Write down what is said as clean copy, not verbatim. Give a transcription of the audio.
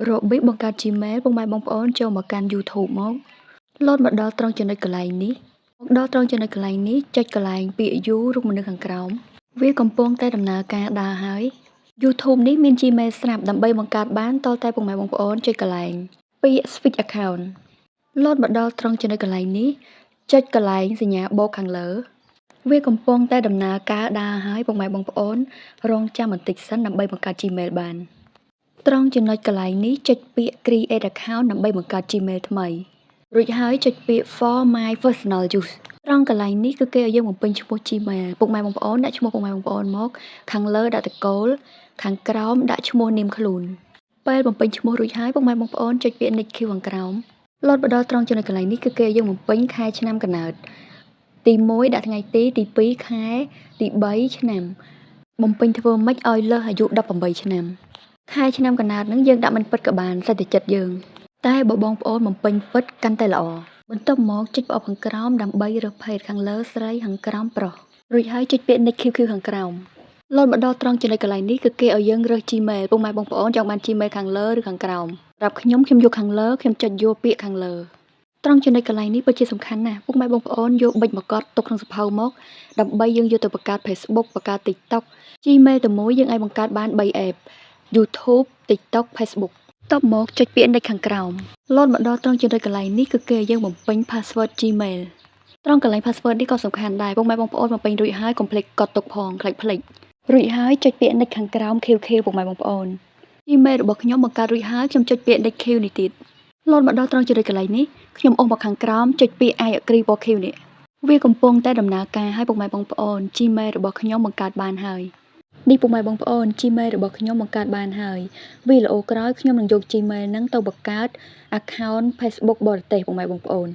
របៀបបង្កើត Gmail ពុកម៉ែបងប្អូនចូលមកកាន់ YouTube មកលោតមកដល់ត្រង់ចំណុចកន្លែងនេះមកដល់ត្រង់ចំណុចកន្លែងនេះចុចកន្លែងពាក្យ You រូបមនុស្សខាងក្រោមវាកំពុងតែដំណើរការដើរហើយ YouTube នេះមាន Gmail ស្រាប់ដើម្បីបង្កើតបានតតែពុកម៉ែបងប្អូនចុចកន្លែងពាក្យ Switch Account លោតមកដល់ត្រង់ចំណុចកន្លែងនេះចុចកន្លែងសញ្ញាបូកខាងលើវាកំពុងតែដំណើរការដើរហើយពុកម៉ែបងប្អូនរងចាំបន្តិចសិនដើម្បីបង្កើត Gmail បានត្រង់ចំណុចកន្លែងនេះចុចពាក្យ Create Account ដើម្បីបង្កើត Gmail ថ្មីរួចហើយចុចពាក្យ For my personal use ត្រង់កន្លែងនេះគឺគេឲ្យយើងបំពេញឈ្មោះ Gmail ពុកម៉ែបងប្អូនដាក់ឈ្មោះពុកម៉ែបងប្អូនមកខាងលើដាក់ត្រកូលខាងក្រោមដាក់ឈ្មោះនាមខ្លួនពេលបំពេញឈ្មោះរួចហើយពុកម៉ែបងប្អូនចុចពាក្យ Next ខាងក្រោមលោតមកដល់ត្រង់ចំណុចកន្លែងនេះគឺគេឲ្យយើងបំពេញខែឆ្នាំកំណើតទី1ដាក់ថ្ងៃទីទី2ខែទី3ឆ្នាំបំពេញធ្វើម៉េចឲ្យលើសអាយុ18ឆ្នាំខែឆ្នាំកំណើតហ្នឹងយើងដាក់មិនពិតក៏បានសិតតែចិត្តយើងតែបើបងប្អូនបំពេញពិតកាន់តែល្អបន្ទាប់មកចុចប្រអប់ខាងក្រោមដើម្បីរើសភេទខាងលើស្រីខាងក្រោមប្រុសរួចហើយចុចពាក្យ Next QQ ខាងក្រោមលោតមកដល់ត្រង់ចំណុចកន្លែងនេះគឺគេឲ្យយើងរើស Gmail ពុកម៉ែបងប្អូនចង់បាន Gmail ខាងលើឬខាងក្រោមសម្រាប់ខ្ញុំខ្ញុំយកខាងលើខ្ញុំចុចយកពាក្យខាងលើត្រង់ចំណុចកន្លែងនេះពិតជាសំខាន់ណាស់ពុកម៉ែបងប្អូនយកប៊ិចមកកត់ទុកក្នុងសៀវភៅមកដើម្បីយើងយកទៅបង្កើត Facebook បង្កើត TikTok Gmail តែមួយយើងអាចបង្កើតបាន3 app YouTube TikTok Facebook តបមកចុចពាក្យ Next ខាងក្រោមលោតមកដល់ត្រង់ចំណុចកន្លែងនេះគឺគេឲ្យយើងបំពេញ password Gmail ត្រង់កន្លែង password នេះក៏សំខាន់ដែរពុកម៉ែបងប្អូនបំពេញរួចហើយកុំភ្លេចកត់ទុកផងខ្លាចភ្លេចរួចហើយចុចពាក្យ Next ខាងក្រោម QQ ពុកម៉ែបងប្អូន Gmail របស់ខ្ញុំបង្កើតរួចហើយខ្ញុំចុចពាក្យ Next Q នេះទៀតលោតមកដល់ត្រង់ចំណុចកន្លែងនេះខ្ញុំអូសមកខាងក្រោមចុចពាក្យ I agree ពណ៌ខៀវនេះវាកំពុងតែដំណើរការឲ្យពុកម៉ែបងប្អូន Gmail របស់ខ្ញុំបង្កើតបានហើយនេះពុកម៉ែបងប្អូន Gmail របស់ខ្ញុំបង្កើតបានហើយវីដេអូក្រោយខ្ញុំនឹងយក Gmail ហ្នឹងទៅបង្កើត account Facebook បរទេសពុកម៉ែបងប្អូន។